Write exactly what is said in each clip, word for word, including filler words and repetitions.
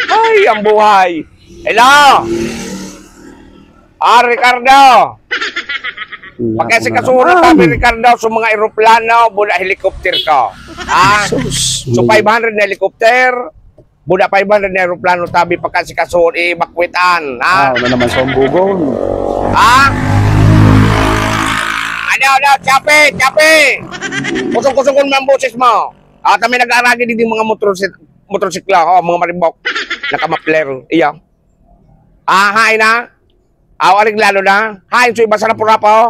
Ay, ang buhay. Hello! Ah, Ricardo! Pakiasikasuhon na kami, Ricardo, sa mga eroplano, buda helicopter ko. Ah, so five hundred na helicopter, buda five hundred na eroplano, tabi, pakiasikasuhon, i-evacuate-an, ha? Ah, ano naman sa umbugon? Ha? Ano, ano, Chape, Chape! Kusog-kusogon mo ang boses mo. Ah, kami nag-aaragi digdi mga motorsi-, motorsiklo, oh, mga maribok. Nakamapler, iyo. Ah, hain na? Aw, areglado na? Hain so iba sa rapura pa, oh.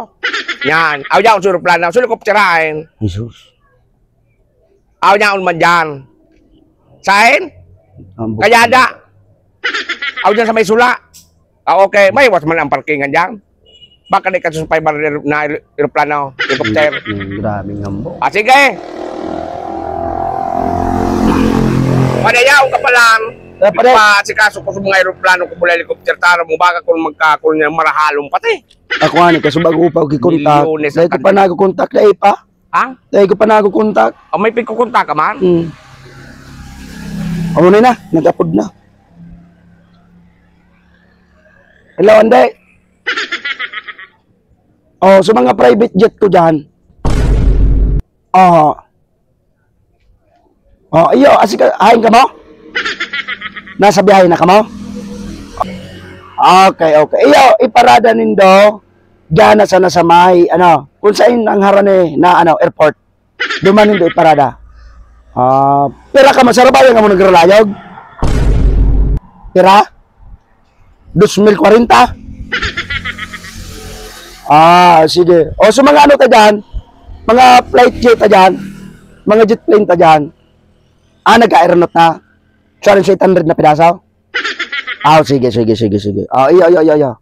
Yan. Aw, yaon so eroplano. So, helicopter, hain. Jesus. Aw, yaon man dyan. Sain? Ambot. Kayada. Aw, dyan sa may sula. Ah, okay. May iwas man ang parkingan dyan. Baka di ka sa five hundred na aer-, eroplano, helicopter. Mm, mm, grabe nga mo. Ah, sige. Padayaon ka pa lang. Eh, pare. Paasikaso ko sa mga eroplano ko mula helicopter, tara mo, baka kung magkakul niya, marahalon pati. Ako nga, ni, kaso bago ko pa gikontak. Milyones ang Dahil ko pa kanta. Nagukontak, dahil pa. Ha? Dahil ko pa nagukontak. Oh, may pagkukontak ka man? Hmm. Ano na na? Nag-apod na. Hello, Anday. Oh, sa mga private jet ko dyan. Oh. Oh, iyo, asika, hain ka mo? Nasa biyahe na ka mo? Okay, okay. Iyo, iparada nindo, dyan na sana sa may, ano, kung saan ang harani na, ano, airport. Duman nindo iparada. Ah, pira ka mo, sa Rabayan ka mo nagralayog? Pira? Dos mil kwarenta? Ah, sige. O, so mga ano ta dyan? Mga flight jet ta dyan? Mga jet plane ta dyan? Ah, nag-aeronaut na? Sorry, sa eight hundred na pidaso? Ah, sige, sige, sige, sige. Ah, iyo, iyo, iyo, iyo.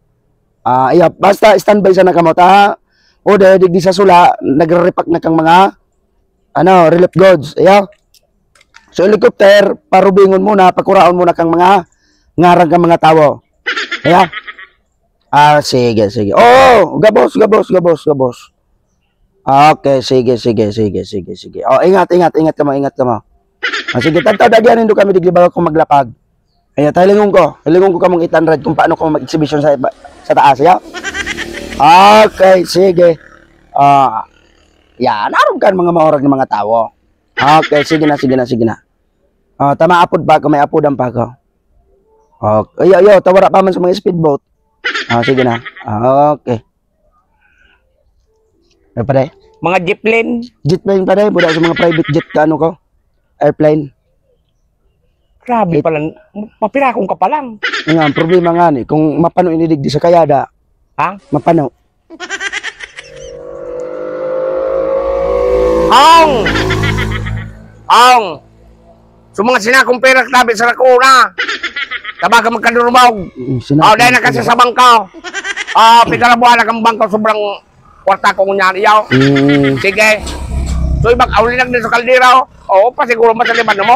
Ah, iyo. Basta standby sana kamo, ta? O, dahil digdi sa sula, nagre-repack na kang mga, ano, relief goods. Iyo. So, helicopter, parubingon muna, pakuraon muna kang mga ngaran kang mga tawo. Iyo. Ah, sige, sige. Oo, gabos, gabos, gabos, gabos. Okay, sige, sige, sige, sige, sige. Oh, ingat, ingat, ingat kamo, ingat kamo. Ah, sige, tantaw, dagyan nindo kami digdi bago ko maglapag. Ayan, tayo lingon ko. Lingon ko kamong eight hundred kung paano ko mag-exhibition sa iba, sa taas, ya? Okay, sige. Ah, yan, arog kan mga maorag ng mga tawo. Okay, sige na, sige na, sige na. Ah, tama, apod pa ako, may apodan pa ako. Okay, ayo, ayo, tawara pa man sa mga speedboat. Ah, sige na. Ah, okay. Ano pa, day? Mga jeep plane. Jet plane pa, day. Buda sa mga private jet ka, ano ko? Airplane. Grabe It- pala. Mapirakong ka pa lang. Nga, ang problema nga ni, kung mapano inidigdi sa kayada. Ha? Mapano. Ong! Ong! So, mga sinakong pera, tabi sa rako na. Tabaga magkadurumog. Mm, sinakong Oh, dahil na kasi pera. Sa bangko. Ah, pigkarabuhan na kang bangko, sobrang kwarta ko ngunyan, iyaw. Mm. Sige. So, ibag-, aulinag din sa kaldero. Oo, pa siguro masaliban na mo.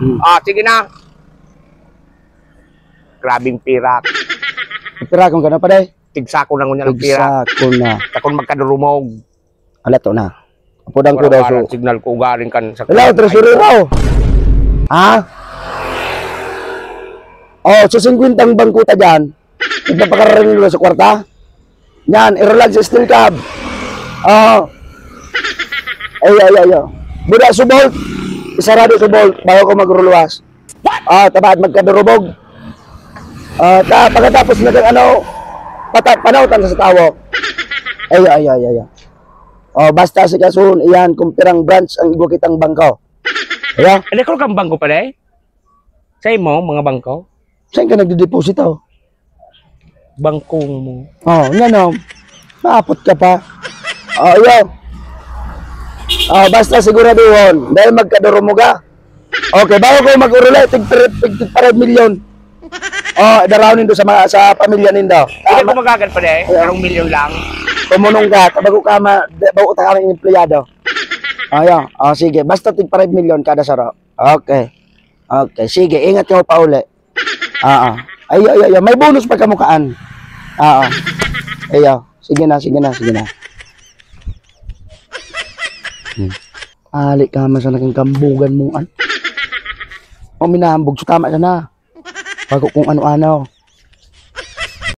Mm. Ah, sige na. Grabing pirak. Pirakon ka na, pare? Tigsako na ngunyan ang pirak. Tigsako na. Takon magkadurumog. Alato na. Apodan ko daw, Wala-wala so. Ang signal ko, ugaling kan sa Hello, tresurero. Ha? Oh, so singkwentang bangko ta dyan. Nagpapakararing luwas sa kwarta. Yan, irulag sa steel cab. Oh. Ayo, ayo, ayo. Buda sa bolt. Isarado sa bolt. Bago ko magruluwas. Ah, tabaad magkadurubog. Ah, ta, pagkatapos na kang ano, pata-, panautan sa tawo. Ayo, ayo, ayo, ayo. Oh, basta si kasun, iyan, kung pirang branch ang igwa kitang bangko. Ayo? Ano ko kang bangko pala eh? Sa imo, mga bangko? Saan ka nagdideposito? Bangkong mo. Oh, yan oh. Maapot ka pa. Oh, iyo. Oh, basta siguraduhon. Dahil magkadurumuga. Okay, bago ko mag-urulay, tig, tig, tig five million. Oh, daraw nindo sa mga, sa pamilya nindo. Hindi ko magagal pala eh. Ayan. Karong milyon lang. Kumunong ka, bago ka ma-, bago ta kami empleyado. Ayan. Oh, sige. Basta tig five million kada saro. Okay. Okay. Sige, ingat ka pauli. Oo. Ayo, ayo, ayo. May bonus pagkamukaan. Oo. Ayo. Sige na, sige na, sige na. Hmm. Ali ka man sa naging kambugan mo, an? O, minahambog, so tama siya na. Bago kung ano-ano.